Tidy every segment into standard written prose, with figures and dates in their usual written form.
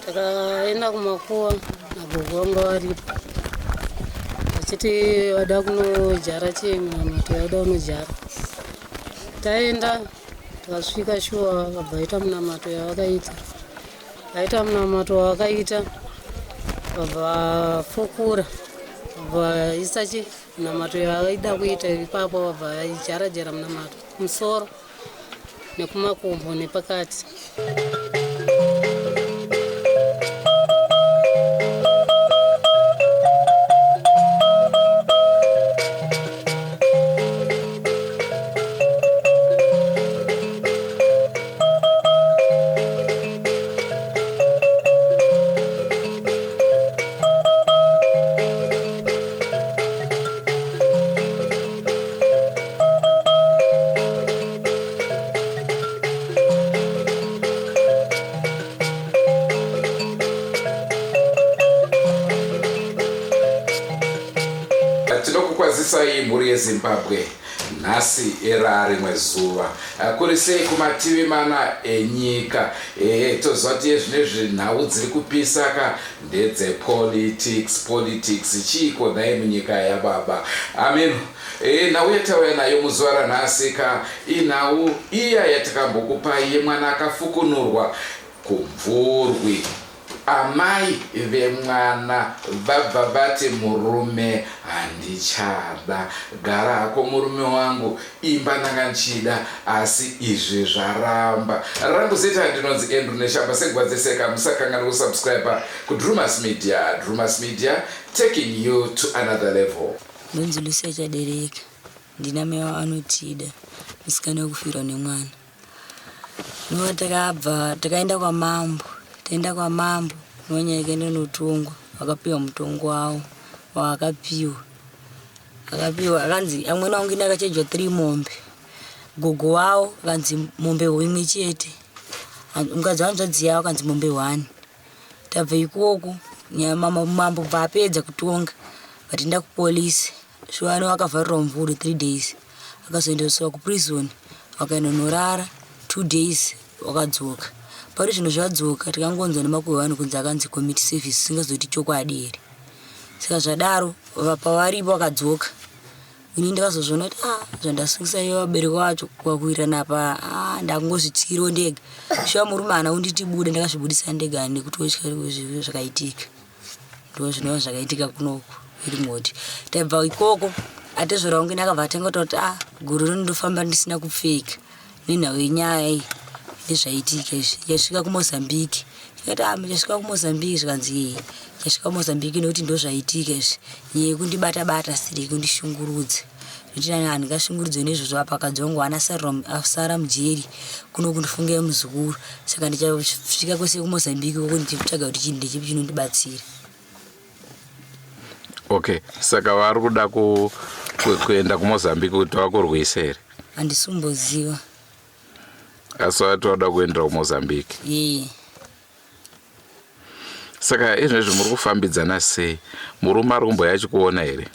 Takaenda kumakuwa nagogo vanga varipo vachiti vada kunojara chii munamato yaida kunojara. Taenda tikasvika shuwa vakabva vaita munamato yavakaita. Vaita munamato wavakaita vabva vafukura vaisa chi munamato yavaida kuita ipapo vabva vaijara jara munamato musoro nekumakumbo nepakati. Tinokukwazisai mhuri yeZimbabwe. Nhasi era rimwe zuva. Kuri sei kumativi mana enyika? Ehe, toziva kuti yezvinezvi nhau dziri kupisa ka ndedze politics, politics. Chiiko nhai munyika yababa? Ameno. Ehe, nhau yatauya nayo muzuva ranhasi ka inhau iya yatakambokupai yemwana akafukunurwa kuMvurwi. Amai vemwana vabva vati murume handichada. Gara hako murume wangu, imba ndanga ndichida asi izvi zvaramba. Rangu zita ndinonzi Andrew Neshamba senguva dzeseka musakanganwe kusubscriber kuDrewmas Media. Drewmas Media taking you to another level. Ndonzi Lucia Chadereka ndina mai waanotida musikana wekufirwa nemwana. No takabva takaenda kwamambo taenda kwamambo nonyaya ikaenda notongwa vakapiwa mutongo wavo wavakapiwa akapiwa akanzi amwene wangu ini akachejwa three mombe gogo wavo akanzi mombe imwe chete mukadzi wanzvadzi yavo akanzi mombe one Tabva ikoko mambo bva apedza kutonga vatienda kupolice shuwa vakavharirwa mumvuri three days akazoendeswa kuprison vakaenda two days wakadzoka pari zvino zvadzoka tikangonzwa nemakuhwa evanhu kunzi akanzi commit service singazoti chokwadi here saka zvadaro pavaripo vakadzoka Ini ndakazozviona kuti ah zvandasungisa ivo vabereki vacho kwakuwirirana apa ah ndakungozvityirawo ndega. Shuwa murume haana kunditi buda ndakazvibudisa ndega nekutotya zvakaitika. Ndo zvinova zvakaitika kunoku irimoti. Taibva ikoko atezvara wangu ini akabva atanga kutaura kuti ah gore rino ndofamba ndisina kupfeka. Nenhau yenyaya iyi nezvaitika izvi yasvika kuMozambique ndikati ah chasvika kuMozambique zvikanzi ee chasvika kuMozambique nekuti ndozvaitika izvi nyaya yekundibata bata siri yekundishungurudza nekuti nani handingashungurudzwe neizvozvo apa akadzi wangu haana asara mujeri kuno kundifungira muzukuru saka ndichasvika kwese kuMozambique uko ndichitsvaga kuti chinhu ndechipi chinondibatsira. Okay, saka vari kuda ku, ku, kuenda kuMozambique kuti vakurwise here? Handisumboziva. Asi vati vada kuendera kuMozambique. Yee. Saka izvezvi muri kufambidzana sei? Murume ari kumboya achikuona here?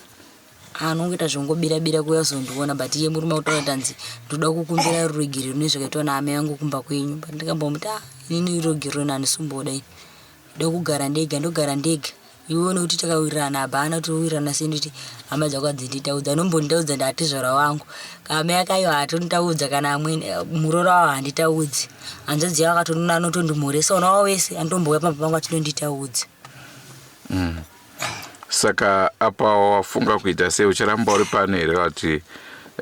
Anongoita zvongobira bira kuuya kuzondiona but iye murume akutaura kuti hanzi ndoda kukumbira ruregerero nezvakaitwa naamai vangu kumba kwenyu but ndikambomuti ah inini ruregerero handisumboda ini. Ndoda kugara ndega ndogara ndega iwe nekuti takawirirana hapana towirirana sei nditi hama dzako hadzinditaudza anombonditaudza ndatezvara wangu kame akaiwa hatonitaudza kana amwene muroora wavo handitaudzi hanzvadzi yavo akatonona anotondimhoresa ona wavo wese anotombouya pamba pangu achitonditaudza mm. Saka apa wafunga kuita sei ucharamba uri pano here vati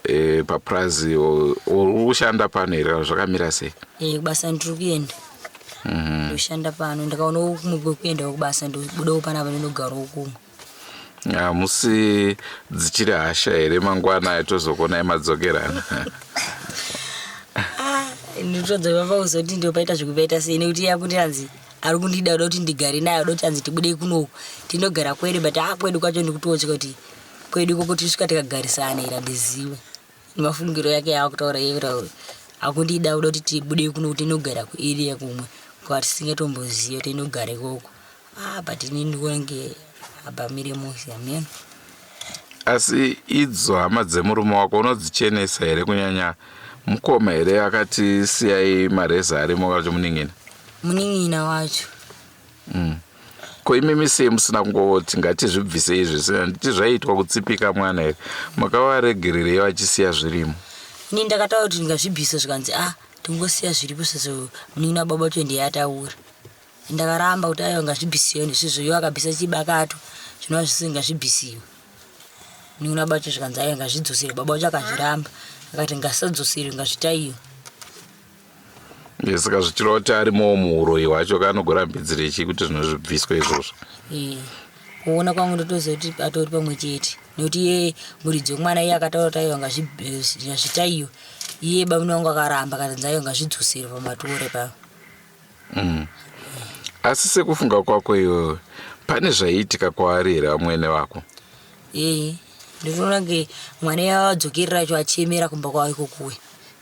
e, papurazi uri kushanda pano here zvakamira sei? E, kubasa ndiri kuenda mhm. ndoshanda mm -hmm. pano ndakaona kumwe kwekuendawo kubasa ndobudawo panapa ndinogarawo kumwe. Hamusi dzichiri hasha here mangwana tozokuonai madzokerana? Ah, ndotodzoka pakuzoti ndopaita zvekupaita sei nekuti yakuti hanzi ari kundida kuda kuti ndigare naye kuda kuti anzi tibude kunoku tinogara kwedu but haa kwedu kwacho ndikutotya kuti kwedu ikoko tisvika tikagarisana here handizive nemafungiro yake yaakutaura iye kutaura akundida kuda kuti tibude kunoku tinogara kuarea kumwe kwatisingatomboziva kuti tinogara ikoko ah but ini ndikuona kunge hapamire mushe hameno asi idzo hama dzemurume wako unodzichenesa here kunyanya mukoma here akati siyai mareza arimo kana kuti munin'ina? Munin'ina wacho. Ko imimi sei musina kungoti ngatizvibvise izvi? Handiti zvaiitwa kutsipika mwana here? Makavaregererei vachisiya zvirimo? Ini ndakataura kuti ndingazvibvisa, zvikanzi a tongosiya zviripo sezvo munin'ina wababa wacho ndiye ataura. Ndakaramba kuti aiwa, ngazvibvisiwe ndisizvo. Iwo akabvisa chibakato zvinova zvisingazvibvisiwe. Munin'ina wababa wacho zvikanzi aiwa, ngazvidzosere. Baba wacho akazviramba, akati ngasadzosere, ngazvitaiwe. Saka zvichireva kuti arimowo muuroyi hwacho kanogorambidzire chii kuti zvinhu zvibviswe izvozvo? Ee, kuona kwangu ndotoziva kuti atori pamwe chete, nekuti iye muridzi wemwana iye akataura kuti aiwa, ngazvitaiwe. Iye bamuna wangu akaramba, akatanzi aiwa, ngazvidzoserwe pamatore pavo. Asi sekufunga kwako iwewe, pane zvaiitika kwaari here vamwene vako? Ee, ndinoona kunge mwana iye adzokerera acho achemera kumba kwavo ikokuwe,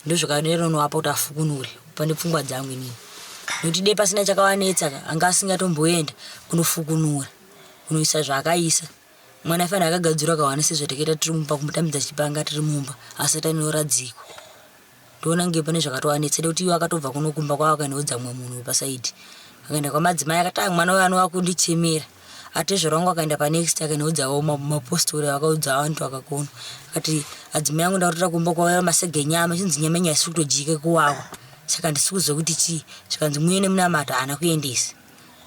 ndozvakaneronoapa kuti afukunure pane pfungwa dzangu inini, nekuti dei pasina chakavanetsa ka, anga asingatomboenda kunofukunura kunoisa zvaakaisa. Mwana aifanira akagadzirwa kawana sezvatakaita tiri mumba, kumutambidza chipanga tiri mumba asati anoradzikwa. Ndoona kunge pane zvakatovanetsa, nekuti iwo akatobva kuno kumba kwavo akanoudza mumwe munhu wepasaidi, akaenda kwamadzimai akati, "Ah, mwana uyu anova kundichemera." Atezvara wangu akaenda panext akanoudzawo mapostori, akaudza vantu akakona, akati, "Adzimai angu, ndakutoda kumba kwauya masega enyama, chinzi nyama yenyu haisi kutodyika kuwawa, saka handisi kuziva kuti chii." Zvikanzi muye nemunamato, haana kuendesa.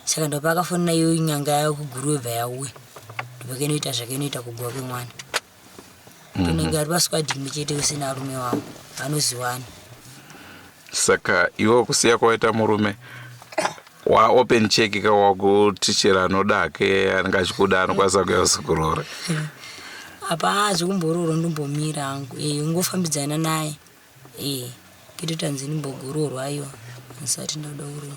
Saka ndopaakafonera iyo nyanga yayo kuGuruve, bva yauya, ndopakainoita zvakainoita kuguva kwemwana. Tonenge ari pasquad imwe chete wese nearume wangu, anoziwana. Saka iwe kusiya kwawaita murume waopen check ka, wakutichera anoda hake, anenge achikuda, anokwanisa kuuya kuzokuroora? Apa zvekumbororo ndombomira hangu. E, ungofambidzana naye e, kitotanzi ndimbogororwa, aiwa, ndisati ndauda kuroora.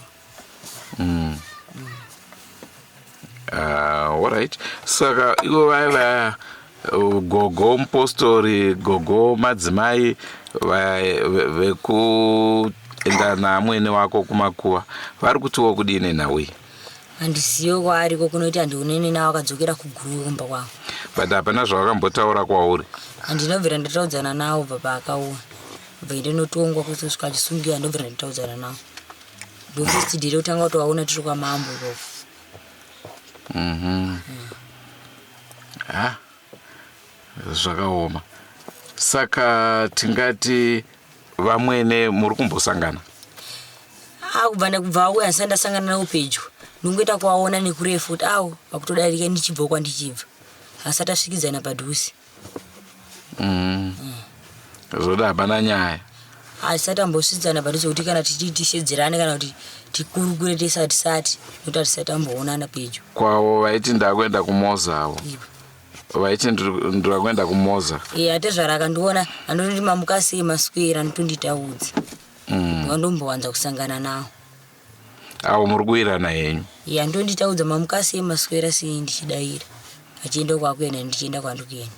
Alright, saka ivo vaya vaya gogo mupostori, gogo madzimai vekuenda naamwene wako kumakuva, vari kutiwo kudini nhau iyi? Handisiyo kwaariko kunoita, handionene nawo, akadzokera kuGuruve kumba kwavo. But hapana zvavakambotaura kwauri? Handinobvira ndataudzana nawo bva paakauya, bva ndinotongwa kuzosvika achisungiwa, handobvira ndataudzana nawo. Ndofirst day rekutanga kutovaona tiri kwamambo ikoko. Ha, zvakaoma. Saka tingati vamwene muri kumbosangana? A, kubva ndakubva auya handisati ndasangana nawo pedyo, ndingoita kuvaona nekurefu kuti awo vakutodarika ndichibva kwandichibva, asati asvikidzana padhuze. Zvoda hapana nyaya. Hatisati ambosvidzana padhuze kuti kana tichiti tishedzerane kana kuti tikurukure tese, hatisati, nekuti hatisati amboonana pedyo. Kwavo vaiti ndakuenda kumoza avo? Ivo. Vaiti ndirakuenda kumoza? E, atezvara akandiona andototi, "Mamuka sei, maswera?" Anotonditaudza. Vandombowanza kusangana nawo. Avo muri kuwirana henyu? E, andonditaudza, "Mamuka sei, maswera sei?" Ndichidayira achienda kwakuenda, ndichienda kwandikuenda.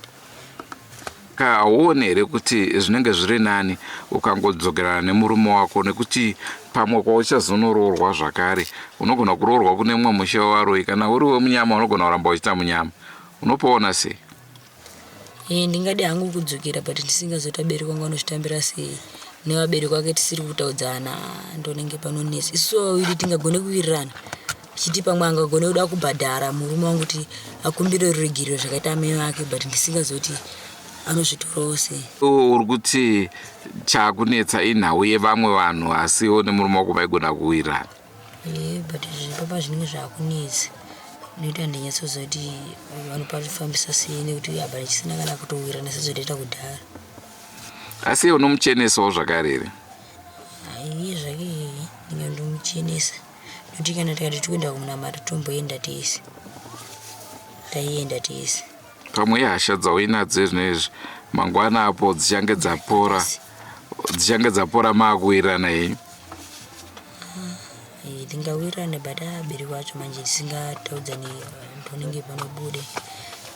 Ka hauoni here kuti zvinenge zviri nani ukangodzokerana nemurume wako, nekuti pamwe kwauchazonoroorwa zvakare unogona kuroorwa kune mumwe mushe wevaroi? Kana uri wemunyama unogona kuramba uchiita munyama. Unopoona sei? E, ndingadi hangu kudzokera, but ndisingazoti vabereki vangu vanozvitambira sei, nevabereki vake tisiri kutaudzana, ndonenge panonetsa. Isusu vaviri tingagone kuwirirana, tichiti pamwe angagone kuda kubhadhara murume wangu kuti akumbire ruregerero zvakaita amai vake, but ndisingazoti anozvitorawo sei. Iwe uri kuti chakunetsa inhau yevamwe vanhu, asiwo nemurume wako vaigona kuwirirana. E, but zvipapa zvinenge zvakunetsa, noita ndinyatsozoti vanopafambisa sei, nekuti apa ndichisina kana kutowirirana sezvataita kudhara. Asi iye unomuchenesawo zvakare here? Iye zvake ndinge ndomuchenesa, nekuti kana tikati tikuenda kumunamato tomboenda tese, taienda tese. Pamwe ihasha dzauinadzo izvino izvi, mangwana apo dzichange dzapora, dzichange dzapora, maakuwirirana henyu. Eh, tingawirirane, but abereki vacho manje tisingataudzani, ndonenge panobude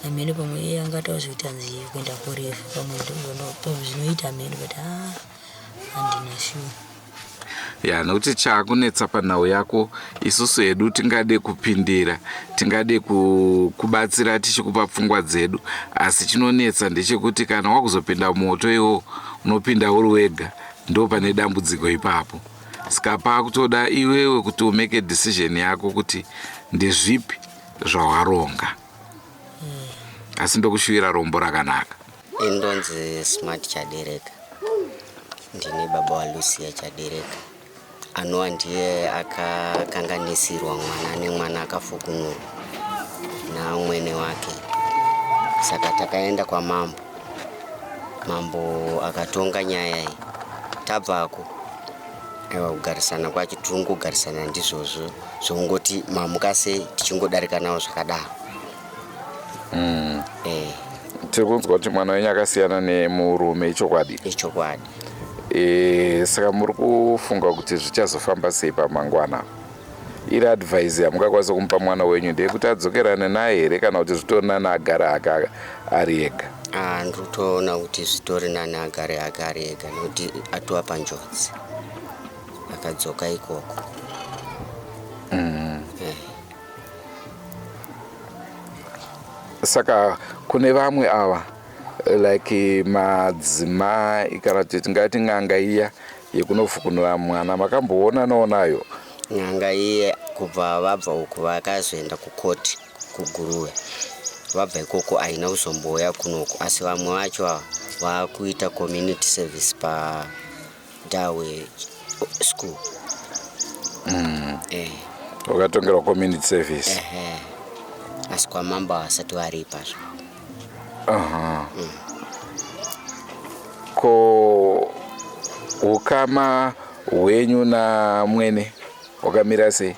namheno. Pamwe iye angataura zvekuti hanzi kuenda kurefu, pamwe pamwe zvinoita mheno, but a handina sure. Ya, nekuti chaakunetsa panhau yako, isusu hedu tingade kupindira, tingade kubatsira tichikupa pfungwa dzedu, asi chinonetsa ndechekuti kana wakuzopinda mumoto iwo unopinda uri wega. Ndo pane dambudziko ipapo. Saka pakutoda iwewe kuti umeke decision yako kuti ndezvipi zvawaronga. Asi ndokushuvira rombo rakanaka. Indonzi Smart Chadereka. Ndini baba waLucia Chadereka. Anova ndiye akakanganisirwa mwana nemwana akafukunurwa naamwene wake. Saka takaenda kwamambo. Mambo akatonga nyaya iyi. Tabvako aiwa kugarisana kwacho tiri kungogarisana ndizvozvo zvongoti mamuka sei tichingodarika nawo zvakadaro. Tiri kunzwa kuti mwana wenyu akasiyana nemurume, ichokwadi? Ichokwadi. Saka muri kufunga kuti zvichazofamba sei pamangwana? Iri advice yamungakwanisa kumupa mwana wenyu ndeyekuti adzokerane naye here, kana kuti zvitori nani agare hake ari ega? Ah, ndiri kutoona kuti zvitori nani agare hake ari ega nekuti atova panjodzi akadzoka ikoko. Saka kune vamwe ava, like madzimai kana kuti tingati n'anga iya yekunofukunura mwana, makamboonanawo nayo? N'anga iye kubva vabva uku vakazoenda kukoti kuGuruve. Vabva ikoko haina kuzombouya kunoku, asi vamwe vacho ava vakuita community service paDawe School. Wakatongerwa community service? Ehe, asi kwamambo havasati varipa zvo. Ko ukama hwenyu namwene wakamira sei?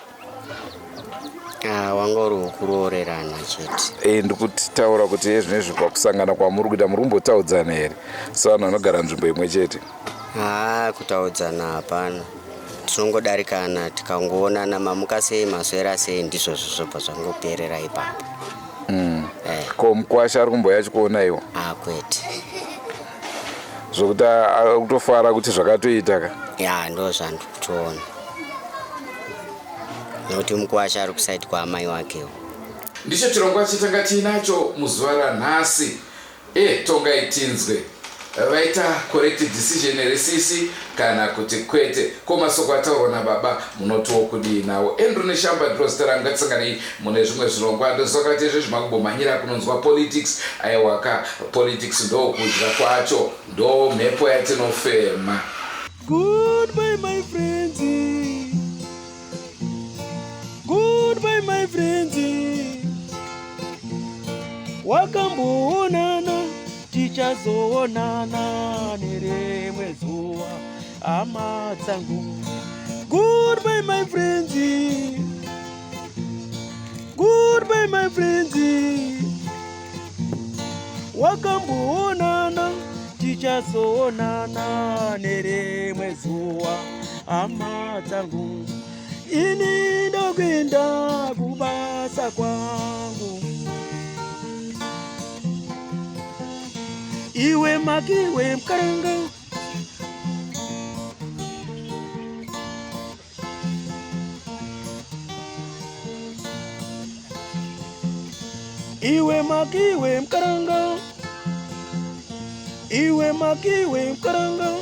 Ah, wanga uri wekuroorerana chete. Ndikutaura kuti ezvinezvi pakusangana kwamuri kuita, muri kumbotaudzana here sevanhu vanogara nzvimbo imwe chete? Haa, kutaudzana hapana, tinongodarikana tikangoonana, mamuka sei, maswera sei, ndizvozvo zvobva zvangoperera ipapo. Ko mukwasha ari kumboya achikuona iwo? Ah, kwete. Zvokuti ari kutofara kuti zvakatoita ka? Ya, ndo zvandiri kutoona nekuti mukwasha ari kusaiti kwaamai wakewo. Ndicho chirongwa chatanga tiinacho muzuva ranhasi. Tongai tinzwe, vaita correct decision here sisi kana kuti kwete? Ko masoko ataurwa nababa munotiwo kudii nawo? Andrew Neshamba ndiro zita rangu. Ngatisanganei mune zvimwe zvirongwa. Ndozvakati izvezvi makumbomhanyira kunonzwa politics. Aiwaka, politics ndo kudya kwacho, ndo mhepo yatinofema. Goodbye, my friends. Goodbye, my friends. Wakamboonana, tichazoonana nerimwe zuva, hama dzangu. Goodbye, my friends. Goodbye, my friends. Wakamboonana, tichazoonana nerimwe zuva, hama dzangu. Ini ndokuenda kubasa kwangu. Iwe makiwe mukaranga. Iwe makiwe mukaranga. Iwe makiwe mukaranga.